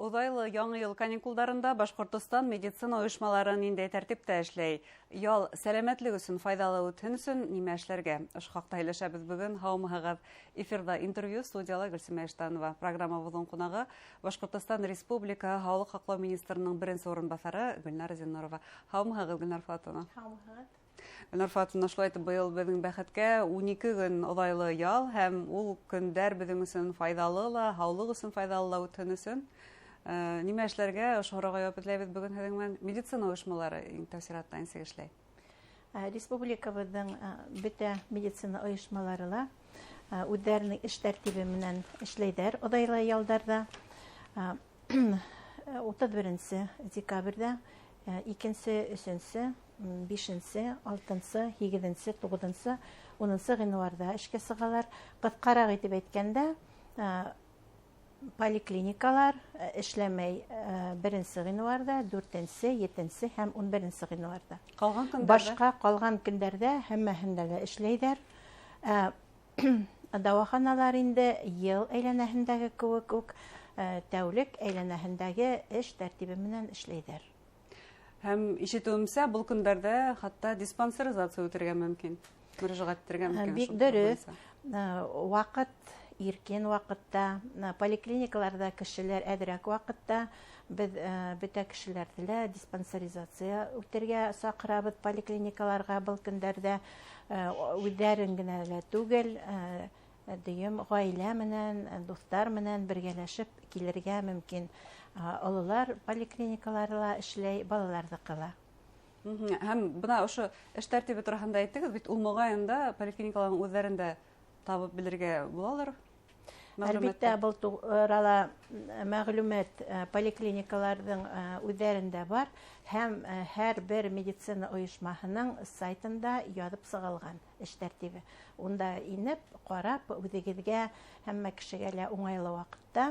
Оҙайлы яңы йыл каникулдарында Башҡортостан медицина ойошмалары ниндәй тәртиптә эшләй? Ял сәләмәтлек өсөн файҙалы үтһен өсөн нимә эшләргә? Ошо хаҡта һөйләшәбеҙ бөгөн. Һаумыһығыҙ! Эфирҙа интервью, студияла Гөлсимә Иштанова. Программабыҙҙың ҡунағы Башҡортостан Республикаһы һаулыҡ һаҡлау министрының беренсе урынбаҫары Гөлнара Зиннурова. Һаумыһығыҙ, Гөлнар Фатовна! Һаумыһығыҙ! Гөлнар Фатовна, шулай итеп, быйыл беҙҙең бәхеткә 12 көн оҙайлы ял, һәм ул көндәр беҙҙең өсөн файҙалы ла, һаулыҡ өсөн файҙалы ла үтһен өсөн нимә эшләргә, ошо һорауға яуап эҙләйбеҙ бөгөн һеҙҙең менән. Медицина ойошмалары иң тәү сиратта нисек эшләй? Республикабыҙҙың бөтә медицина ойошмалары ла үҙҙәренең эш тәртибе менән эшләйҙәр оҙайлы ялдарҙа. 31 декабрҙә 2-нсе, 3-нсе, 5-нсе, 6-нсы, 8-нсе, 9-нсы, 10-нсы ғинуарҙа эшкә сығалар. Ҡыҫҡараҡ итеп әйткәндә, поликлиникалар эшләмәй 1 ғинуарҙа, 4-нсе, 7-нсе һәм 11 ғинуарҙа. Ҡалған көндәрҙә? Башҡа ҡалған көндәрҙә һәммәһендә лә эшләйҙәр. Дауаханалар инде йыл әйләнәһендәге кеүек үк, тәүлек әйләнәһендәге эш тәртибе менән эшләйҙәр. Һәм ишетеүемсә, был көндәрҙә хатта диспансеризация үтергә мөмкин, мөрәжәғәт итергә мөмкин. Бик дөрөҫ. Ваҡыт иркен ваҡытта, поликлиникаларҙа кешеләр әҙерәк ваҡытта, беҙ бөтә кешеләрҙе лә диспансеризация үтергә саҡырабыҙ поликлиникаларға был көндәрҙә. Үҙҙәрен генә лә түгел, дөйөм ғаилә менән, дуҫтар менән бергәләшеп килергә мөмкин. Ололар поликлиникалары ла эшләй, балаларҙыҡы ла. Һәм бына ошо эш тәртибе тураһында әйттегеҙ бит, ул моғайын да поликлиникаларҙың үҙҙәрендә табып белергә булалыр. Әлбиттә, был турала мәғлүмәт поликлиникаларҙың үҙҙәрендә бар һәм һәр бер медицина ойошмаһының сайтында яҙып сығылған эш тәртибе. Унда инеп, ҡарап, үҙегеҙгә һәммә кешегә лә уңайлы ваҡытта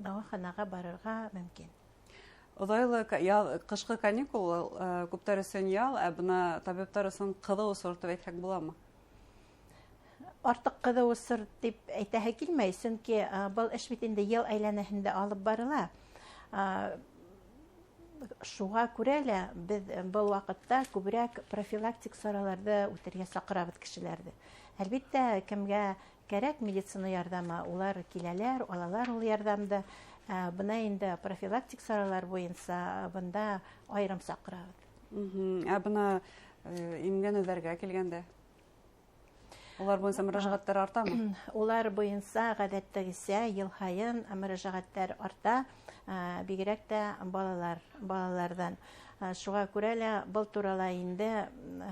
дауаханаға барырға мөмкин. Оҙайлы ял, ҡышҡы каникул күптәр өсөн ял, ә бына табиптар өсөн ҡыҙыу осор тип әйтһәк буламы? Артыҡ ҡыҙыу осор тип әйтәһе килмәй, сөнки был эш бит инде йыл әйләнәһендә алып барыла. Шуға күрә лә беҙ был ваҡытта күберәк профилактик сараларҙы үтергә саҡырабыҙ кешеләрҙе. Әлбиттә, кемгә кәрәк медицина ярҙамы, улар киләләр, алалар ул ярҙамды. Бына инде профилактик саралар буйынса бында айырым саҡырабыҙ. Ә бына имгәнеүҙәргә килгәндә? Улар буйынса мөрәжәғәттәр артамы? Улар буйынса ғәҙәттәгесә йыл һайын мөрәжәғәттәр арта, бигерәк тә балаларҙан. Шуға күрә лә был турала инде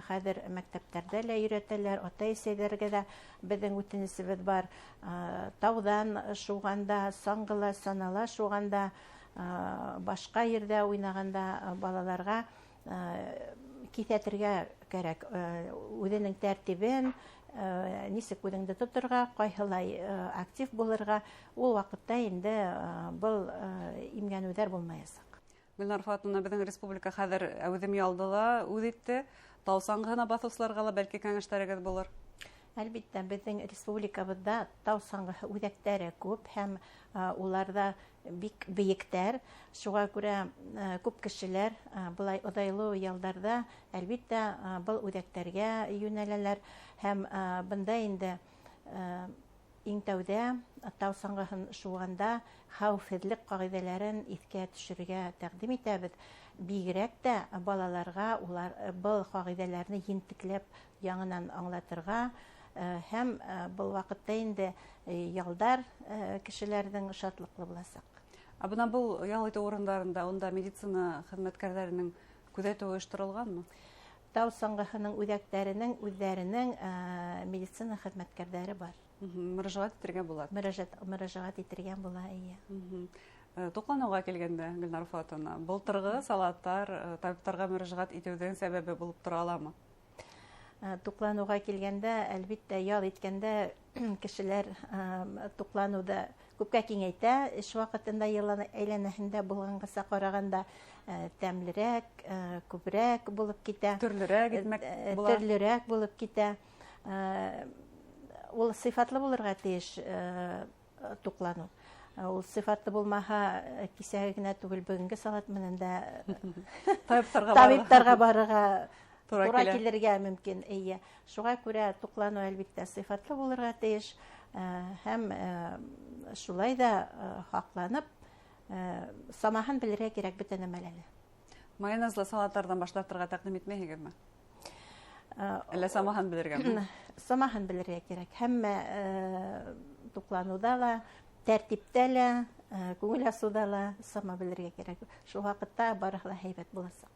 хәҙер мәктәптәрҙә лә өйрәтәләр, атай-әсәйҙәргә лә беҙҙең үтенесебеҙ бар. Тауҙан шыуғанда, саңғыла, санала шыуғанда, башҡа ерҙә уйнағанда балаларға киҫәтергә кәрәк. Үҙенең тәртибен, нисек үҙеңде тоторға, ҡайһылай актив булырға, ул ваҡытта инде был имгәнеүҙәр булмаясаҡ. Гөлнар Фатовна, беҙҙең республика хәҙер әүҙем ялды ла үҙ итте. Тау саңғыһына баҫыусыларға ла бәлки кәңәштәрегеҙ булыр? Әлбиттә, беҙҙең республикабыҙҙа тау саңғыһы үҙәктәре күп һәм уларҙа бик бейектәр. Шуға күрә күп кешеләр былай оҙайлы ялдарҙа әлбиттә был үҙәктәргә йүнәләләр һәм бында инде иң тәүҙә тау саңғыһын шыуғанда хәүефһеҙлек ҡағиҙәләрен иҫкә төшөрөргә тәҡдим итәбеҙ. Бигерәк тә балаларға улар был ҡағиҙәләрне ентекләп яңынан аңлатырға һәм был ваҡытта инде ялдар кешеләрҙең шатлыҡлы буласаҡ. Ә бына был ял итеү урындарында унда медицина хеҙмәткәрҙәренең күҙәтеүе ойошторолғанмы? Тау саңғыһының үҙәктәренең үҙҙәренең медицина хеҙмәткәрҙәре бар. Мөрәжәғәт итергә була. Мөрәжәғәт итергә була, эйе. Туҡланыуға килгәндә, Гөлнар Фатовна, былтырғы салаттар табиптарға мөрәжәғәт итеүҙең сәбәбе булып тора аламы? Туҡланыуға килгәндә, әлбиттә, ял иткәндә кешеләр туҡланыуҙы күпкә киңәйтә. Эш ваҡытында йыл әйләнәһендә булғанғаса ҡарағанда тәмлерәк, күберәк булып китә. Төрлөрәк итмәк була. Төрлөрәк булып китә. Ул сифатлы булырға тейеш туҡланыу. Ул сифатлы булмаһа, кисәге генә түгел, бөгөнгө салат менән дә табиптарға барырға тура килергә мөмкин. Эйе. Шуға күрә туҡланыу әлбиттә сифатлы булырға тейеш һәм шулай да һаҡланып самаһын белергә кәрәк бөтә нәмәлә. Майонезлы салаттарҙан баш тартырға тәҡдим итмәйһегеҙме? Әллә самаһын белергәме? Самаһын белергә кәрәк. Һәммә туҡланыуҙа ла, тәртиптә лә, күңел асыуҙа ла сама белергә кәрәк. Шул ваҡытта барыһы ла һәйбәт буласаҡ.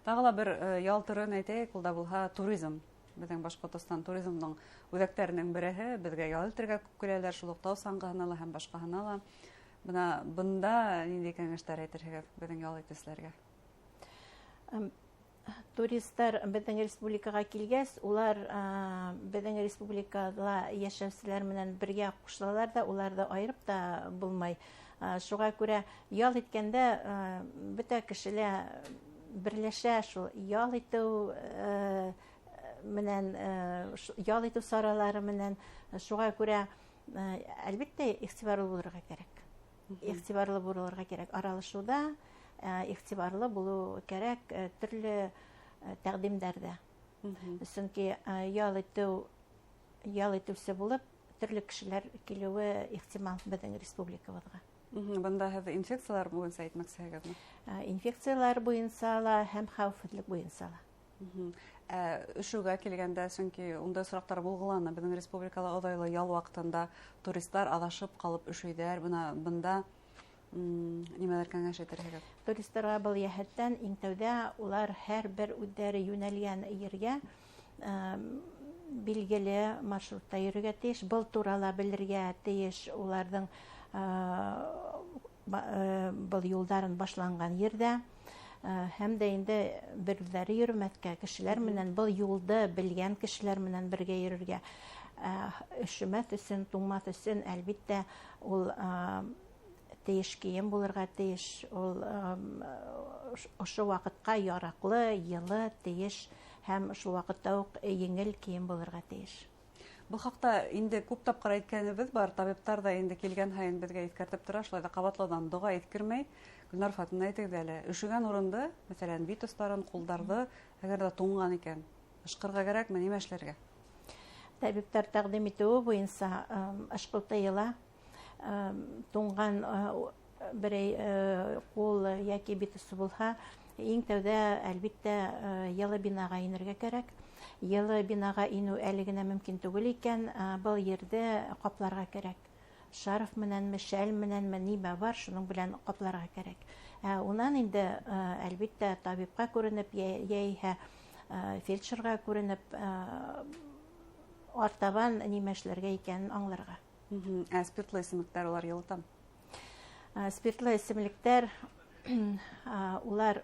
Тағы ла бер ял төрөн әйтәйек, ул да булһа туризм. Беҙҙең Башҡортостан туризмдың үҙәктәренең береһе. Беҙгә ял итергә күп киләләр, шул уҡ тау саңғыһына ла һәм башҡаһына ла. Бына бында ниндәй кәңәштәр әйтерһегеҙ беҙҙең ял итеүселәргә? Туристар беҙҙең республикаға килгәс, улар беҙҙең республикала йәшәүселәр менән бергә ҡушылалар ҙа, уларҙы айырып та булмай. Шуға күрә ял иткәндә бөтә кеше лә берләшә шул ял итеү менән, ял итеү саралары менән. Шуға күрә әлбиттә иғтибарлы булырға кәрәк. Иғтибарлы булырға кәрәк аралашыуҙа, иғтибарлы булыу кәрәк төрлө тәҡдимдәрҙә. Сөнки ял итеүсе булып төрлө кешеләр килеүе ихтимал беҙҙең республикабыҙға. Бында һеҙ инфекциялар буйынса әйтмәксеһегеҙме? Инфекциялар буйынса ла һәм хәүефһеҙлек буйынса ла. Өшөүгә килгәндә, сөнки ундай осраҡтар булғыланы. Беҙҙең республикала оҙайлы ял ваҡытында туристар аҙашып ҡалып өшөйҙәр. Бына бында нимәләр кәңәш әйтерһегеҙ? Туристарға был йәһәттән иң тәүҙә улар һәр бер үҙҙәре йүнәлгән ергә билгеле маршрутта йөрөргә тейеш. Был турала белергә тейеш уларҙың был юлдарын башланған ерҙә. Һәм дә инде бер үҙҙәре йөрөмәҫкә, кешеләр менән был юлды белгән кешеләр менән бергә йөрөргә. Өшөмәҫ өсөн, туңмаҫ өсөн әлбиттә ул тейеш кейем булырға тейеш, ул ошо ваҡытҡа яраҡлы, йылы тейеш һәм шул ваҡытта уҡ еңел кейем булырға тейеш. Был хаҡта инде күп тапҡыр әйткәнебеҙ бар, табиптар ҙа инде килгән һайын беҙгә иҫкәртеп тора, шулай ҙа ҡабатлауҙан доға иҫкермәй. Гөлнар Фатина, әйтегеҙ әле, өшөгән урынды, мәҫәлән, бит остарын, ҡулдарҙы, әгәр ҙә туңған икән, ышҡырға кәрәкме, нимә эшләргә? Табиптар тәҡдим итеүе буйынса ышҡыу тыйыла. Туңған берәй ҡул йәки бит осо булһа, иң тәүҙә әлбиттә йылы бинаға инергә кәрәк. Йылы бинаға инеү әле генә мөмкин түгел икән, был ерҙе ҡапларға кәрәк. Шарф менәнме, шәл менәнме, нимә бар, шуның белән ҡапларға кәрәк. Унан инде әлбиттә табипҡа күренеп, йәиһә фельдшерға күренеп, артабан нимә эшләргә икәнен аңларға. Ә спиртлы эсемлектәр улар йылытамы? Спиртлы эсемлектәр улар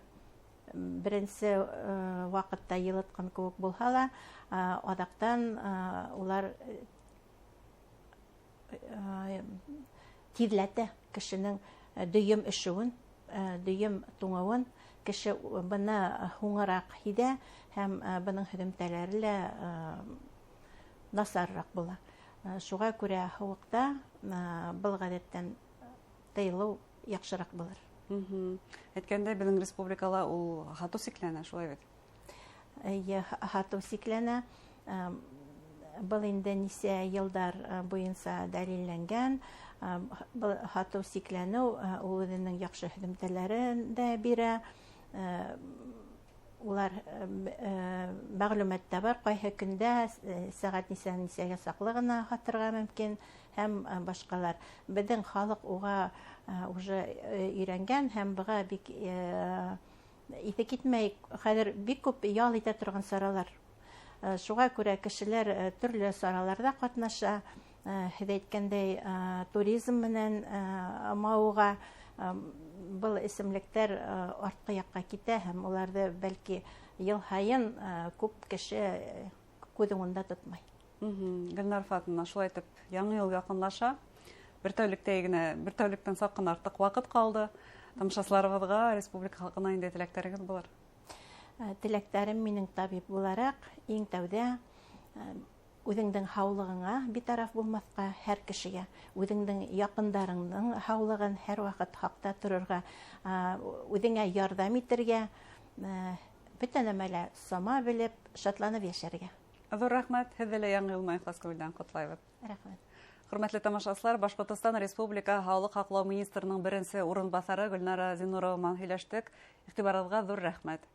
беренсе ваҡытта йылытҡан кеүек булһа ла, аҙаҡтан улар тиҙләтә кешенең дөйөм өшөүен, дөйөм туңыуын. Кеше быны һуңыраҡ һиҙә һәм бының һөҙөмтәләре лә насарыраҡ була. Шуға күрә һыуыҡта был ғәҙәттән тыйылыу яҡшыраҡ булыр. Әйткәндәй, беҙҙең республикала ул һатыу сикләнә, шулай бит? Эйе, һатыу сикләнә. Был инде нисә йылдар буйынса дәлилләнгән. Был һатыу сикләнеү ул үҙенең яҡшы һөҙөмтәләрен дә бирә. Улар мәғлүмәт тә бар, ҡайһы көндә сәғәт нисә-нисәгә саҡлы ғына һатырға мөмкин һәм башҡалар. Беҙҙең халыҡ уға уже өйрәнгән һәм быға бик иҫе китмәй. Хәҙер бик күп ял итә торған саралар. Шуға күрә кешеләр төрлө сараларҙа ҡатнаша. Һеҙ әйткәндәй, туризм менән мауыға. Был эсемлектәр артҡы яҡҡа китә һәм уларҙы бәлки йыл һайын күп кеше күҙ уңында тотмай. Гөлнар Фатина, шулай итеп яңы йыл яҡынлаша. Бер тәүлектәй генә, бер тәүлектән саҡ ҡына артыҡ ваҡыт ҡалды. Тамашасыларыбыҙға, республика халҡына ниндәй теләктәрегеҙ булыр? Теләктәрем минең табип булараҡ иң тәүҙә Үҙеңдең һаулығыңа битараф булмаҫҡа, һәр кешегә үҙеңдең яҡындарыңдың һаулығын һәр ваҡыт һаҡта торорға, үҙеңә ярҙам итергә, бөтә нәмәлә сама белеп, шатланып йәшәргә. Ҙур рәхмәт, һеҙҙе лә яңы йыл менән ихлас күңелдән ҡотлайбыҙ. Рәхмәт. Хөрмәтле тамашасылар, Башҡортостан Республика һаулыҡ һаҡлау министрының беренсе урынбаҫары Гөлнара Зиннурова менән һөйләштек. Иғтибарығыҙға ҙур рәхмәт.